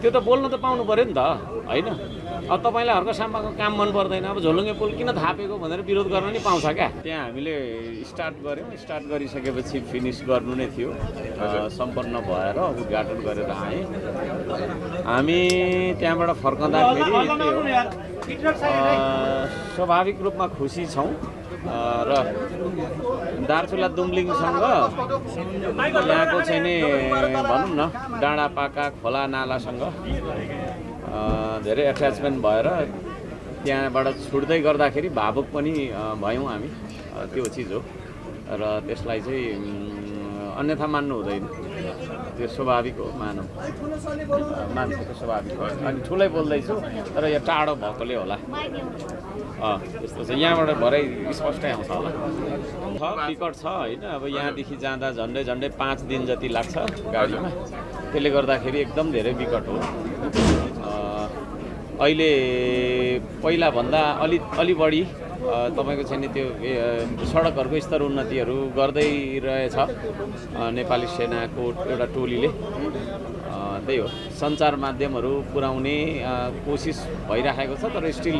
त्यो त बोल्न त पाउनु पर्यो नि त हैन। अब तपाईलाई हर्क साम्बाको काम मन पर्दैन, अब झोलुङ्गे पुल किन थापेको भनेर विरोध गर्न नि पाउँछ क्या। त्यहाँ हामीले स्टार्ट गऱ्यौँ, स्टार्ट गरिसकेपछि फिनिस गर्नु नै थियो, सम्पन्न भएर उद्घाटन गरेर आएँ। हामी त्यहाँबाट फर्कँदाखेरि स्वाभाविक रूपमा खुसी छौँ र दार्चुला दुम्लिङसँग यहाँको चाहिँ नि भनौँ न डाँडापाका खोला नालासँग धेरै एट्याचमेन्ट भएर त्यहाँबाट छुट्दै गर्दाखेरि भावुक पनि भयौँ हामी। त्यो चिज हो र त्यसलाई चाहिँ अन्यथा मान्नु हुँदैन, त्यो स्वाभाविक हो, मानौँ मान्छेको स्वाभाविक हो। अनि ठुलै बोल्दैछु तर यो टाढो भएकोले होला, त्यस्तो छ। यहाँबाट भरै स्पष्टै आउँछ होला। विकट छ होइन। अब यहाँदेखि जाँदा झन्डै 5 दिन जति लाग्छ गाडीमा, त्यसले गर्दाखेरि एकदम धेरै विकट हो। अहिले पहिलाभन्दा अलि बढी तपाईँको चाहिँ नि त्यो सडकहरूको स्तर उन्नतिहरू गर्दै रहेछ नेपाली सेनाको एउटा टोलीले। त्यही हो, सञ्चार माध्यमहरू पुर्याउने कोसिस भइरहेको छ, तर स्टिल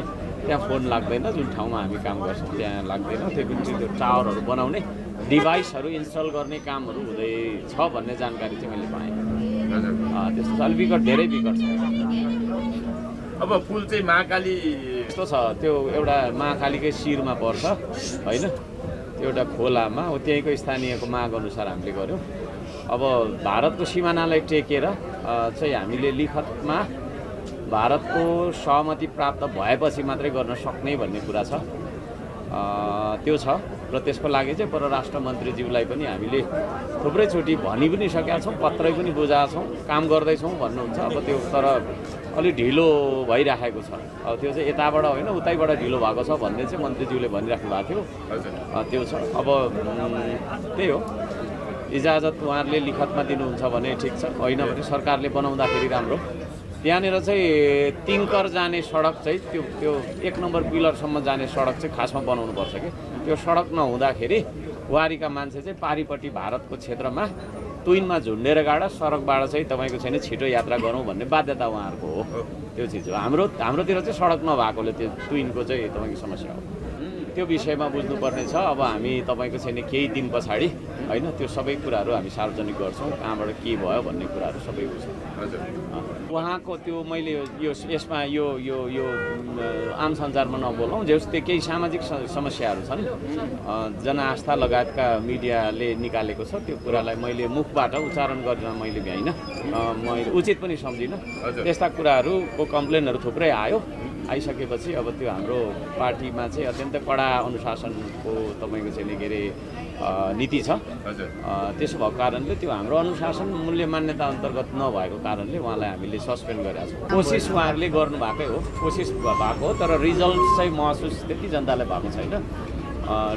त्यहाँ फोन लाग्दैन। जुन ठाउँमा हामी काम गर्छौँ त्यहाँ लाग्दैन। त्यो टावरहरू बनाउने डिभाइसहरू इन्स्टल गर्ने कामहरू हुँदैछ भन्ने जानकारी चाहिँ मैले पाएँ। त्यस्तो छ, अलि विकट, धेरै विकट छ। अब पुल चाहिँ महाकाली यस्तो छ, त्यो एउटा महाकालीकै शिरमा पर्छ होइन, त्यो एउटा खोलामा हो। त्यहीँको स्थानीयको माग अनुसार हामीले गऱ्यौँ। अब भारतको सिमानालाई टेकेर चाहिँ हामीले लिखतमा भारतको सहमति प्राप्त भएपछि मात्रै गर्न सक्ने भन्ने कुरा छ, त्यो छ। र त्यसको लागि चाहिँ परराष्ट्र मन्त्रीज्यूलाई पनि हामीले थुप्रैचोटि भनि पनि सकेका छौँ, पत्रै पनि बुझाएका छौँ, काम गर्दैछौँ भन्नुहुन्छ। अब त्यो तर अलिक ढिलो भइराखेको छ। अब त्यो चाहिँ यताबाट होइन उतैबाट ढिलो भएको छ भन्ने चाहिँ मन्त्रीज्यूले भनिराख्नु भएको थियो, त्यो छ। अब त्यही हो, इजाजत उहाँहरूले लिखतमा दिनुहुन्छ भने ठिक छ, होइन भने सरकारले बनाउँदाखेरि राम्रो। त्यहाँनिर चाहिँ तिङ्कर जाने सडक चाहिँ त्यो 1 नम्बर पिलरसम्म जाने सडक चाहिँ खासमा बनाउनुपर्छ कि। त्यो सडक नहुँदाखेरि वारीका मान्छे चाहिँ पारिपट्टि भारतको क्षेत्रमा तुइनमा झुन्डेर गाडा सडकबाट चाहिँ तपाईँको छैन छिटो यात्रा गरौँ भन्ने बाध्यता उहाँहरूको हो, त्यो चिज हो। हाम्रोतिर चाहिँ सडक नभएकोले त्यो तुइनको चाहिँ तपाईँको समस्या हो। त्यो विषयमा बुझ्नुपर्ने छ। अब हामी तपाईँको छैन केही दिन पछाडि होइन त्यो सबै कुराहरू हामी सार्वजनिक गर्छौँ, कहाँबाट के भयो भन्ने कुराहरू सबै बुझ्छौँ। उहाँको त्यो मैले यसमा यो आम सञ्चारमा नबोलौँ, जस्तै केही सामाजिक समस्याहरू छन्, जनआस्था लगायतका मिडियाले निकालेको छ। त्यो कुरालाई मैले मुखबाट उच्चारण गर्न मैले भ्याइनँ, मैले उचित पनि सम्झिनँ। त्यस्ता कुराहरूको कम्प्लेनहरू थुप्रै आइसकेपछि अब त्यो हाम्रो पार्टीमा चाहिँ अत्यन्तै कडा अनुशासनको तपाईँको चाहिँ के अरे नीति छ। त्यसो भएको कारणले त्यो हाम्रो अनुशासन मूल्य मान्यता अन्तर्गत नभएको कारणले उहाँलाई हामीले सस्पेन्ड गरेका छौँ। कोसिस उहाँहरूले गर्नुभएकै हो, कोसिस भएको हो, तर रिजल्ट चाहिँ महसुस त्यति जनतालाई भएको छैन।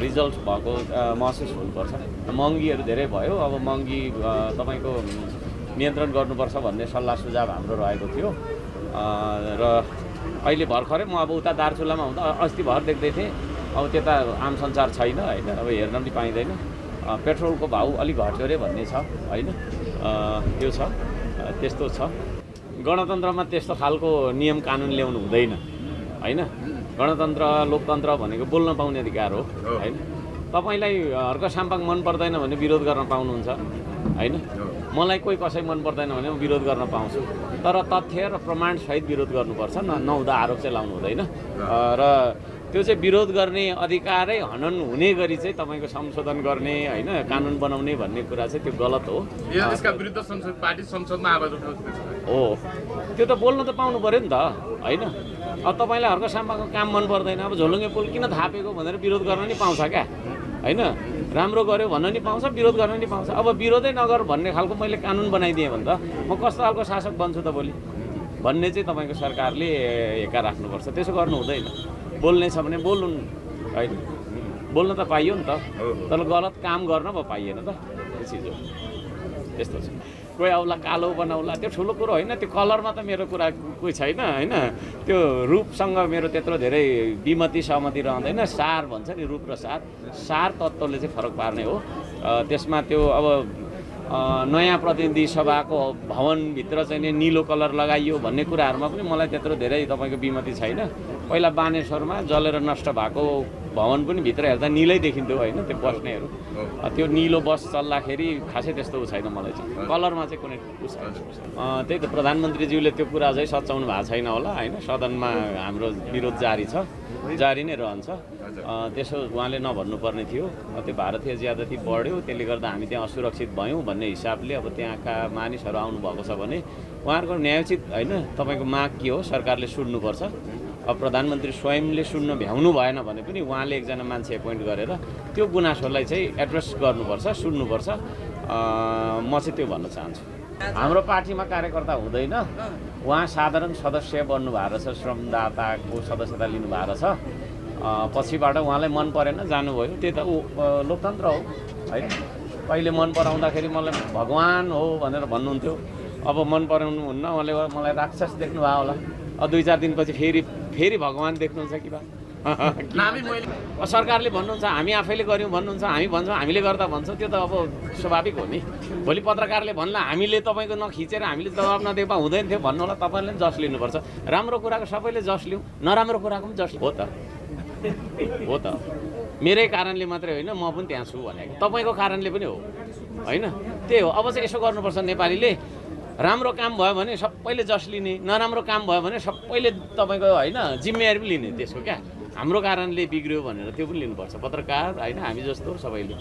रिजल्ट भएको महसुस हुनुपर्छ। महँगीहरू धेरै भयो, अब महँगी तपाईँको नियन्त्रण गर्नुपर्छ भन्ने सल्लाह सुझाव हाम्रो रहेको थियो। र अहिले भर्खरै म अब उता दार्चुलामा हुँदा अस्ति भर देख्दै थिएँ, अब त्यता आम सञ्चार छैन होइन, अब हेर्न पनि पाइँदैन। पेट्रोलको भाउ अलिक घट्यो अरे भन्ने छ होइन, त्यो छ। त्यस्तो छ। गणतन्त्रमा त्यस्तो खालको नियम कानुन ल्याउनु हुँदैन होइन। गणतन्त्र लोकतन्त्र भनेको बोल्न पाउने अधिकार हो होइन। तपाईँलाई हर्क साम्पाङ मन पर्दैन भने विरोध गर्न पाउनुहुन्छ होइन। मलाई कोही कसै मन पर्दैन भने म विरोध गर्न पाउँछु, तर तथ्य र प्रमाणसहित विरोध गर्नुपर्छ, नहुँदा आरोप चाहिँ लाउनु हुँदैन। र त्यो चाहिँ विरोध गर्ने अधिकारै हनन हुने गरी चाहिँ तपाईँको संशोधन गर्ने होइन, कानुन बनाउने भन्ने कुरा चाहिँ त्यो गलत हो। यसका विरुद्ध पार्टी संसदमा आवाज उठाउँछ हो, त्यो त बोल्न त पाउनु पर्यो नि त होइन। अब तपाईँलाई हर्क साम्बाको काम मन पर्दैन, अब झोलुङ्गे पुल किन थापेको भनेर विरोध गर्न नि पाउँछ क्या होइन। राम्रो गर्यो भन्न नि पाउँछ, विरोध गर्न नि पाउँछ। अब विरोधै नगर भन्ने खालको मैले कानुन बनाइदिएँ भने त म कस्तो खालको शासक बन्छु त भोलि भन्ने चाहिँ तपाईँको सरकारले हेका राख्नुपर्छ। त्यसो गर्नु हुँदैन। बोल्ने छ भने बोल्नु होइन, बोल्न त पाइयो नि त, तर गलत काम गर्न पो पाइएन त, त्यो चिज हो। त्यस्तो छ। कोही आउला कालो बनाउला त्यो ठुलो कुरो होइन। त्यो कलरमा त मेरो कुरा कोही छैन होइन। त्यो रूपसँग मेरो त्यत्रो धेरै विमति सहमति रहँदैन। सार भन्छ नि, रूप र सार तत्त्वले चाहिँ फरक पार्ने हो। त्यसमा त्यो अब नयाँ प्रतिनिधि सभाको भवनभित्र चाहिँ नि निलो कलर लगाइयो भन्ने कुराहरूमा पनि मलाई त्यत्रो धेरै तपाईँको विमति छैन। पहिला बानेश्वरमा जलेर नष्ट भएको भवन पनि भित्र हेर्दा निलै देखिन्थ्यो होइन, त्यो बस्नेहरू। त्यो निलो बस चल्दाखेरि खासै त्यस्तो छैन मलाई चाहिँ, कलरमा चाहिँ कुनै छैन। त्यही त प्रधानमन्त्रीज्यूले त्यो कुरा चाहिँ सच्याउनु भएको छैन होला होइन। सदनमा हाम्रो विरोध जारी नै रहन्छ। त्यसो उहाँले नभन्नुपर्ने थियो। त्यो भारतीय ज्यादती बढ्यो, त्यसले गर्दा हामी त्यहाँ असुरक्षित भयौँ भन्ने हिसाबले अब त्यहाँका मानिसहरू आउनुभएको छ भने उहाँहरूको न्यायोचित होइन तपाईँको माग के हो सरकारले सुन्नुपर्छ। अब प्रधानमन्त्री स्वयंले सुन्न भ्याउनु भएन भने पनि उहाँले एकजना मान्छे एपोइन्ट गरेर त्यो गुनासोलाई चाहिँ एड्रेस गर्नुपर्छ, सुन्नुपर्छ। म चाहिँ त्यो भन्न चाहन्छु। हाम्रो पार्टीमा कार्यकर्ता हुँदैन, उहाँ साधारण सदस्य बन्नु भएको रहेछ, श्रमदाताको सदस्यता लिनु भएको रहेछ। पछिबाट उहाँलाई मन परेन जानुभयो, त्यही त लोकतन्त्र हो होइन। पहिले मन पराउँदाखेरि मलाई भगवान हो भनेर भन्नुहुन्थ्यो, अब मन पराउनुहुन्न, उहाँले मलाई राक्षस देख्नु भयो होला। अब 2-4 दिनपछि फेरि भगवान देख्नुहुन्छ कि बा सरकारले भन्नुहुन्छ हामी आफैले गऱ्यौँ भन्नुहुन्छ, हामी भन्छौँ हामीले गर्दा भन्छ, त्यो त अब स्वाभाविक हो नि। भोलि पत्रकारले भन्ला हामीले तपाईँको नखिचेर हामीले दबाब नदिएको हुँदैन थियो भन्नु होला, तपाईँले पनि जस लिनुपर्छ। राम्रो कुराको सबैले जस लिउँ, नराम्रो कुराको पनि जस हो त। मेरै कारणले मात्रै होइन, म पनि त्यहाँ छु भनेको तपाईँको कारणले पनि हो होइन। त्यही हो, अब चाहिँ यसो गर्नुपर्छ नेपालीले, राम्रो काम भयो भने सबैले जस लिने, नराम्रो काम भयो भने सबैले तपाईँको होइन जिम्मेवारी पनि लिने त्यसको क्या। हाम्रो कारणले बिग्रियो भनेर त्यो पनि लिनुपर्छ पत्रकार होइन, हामी जस्तो सबैले।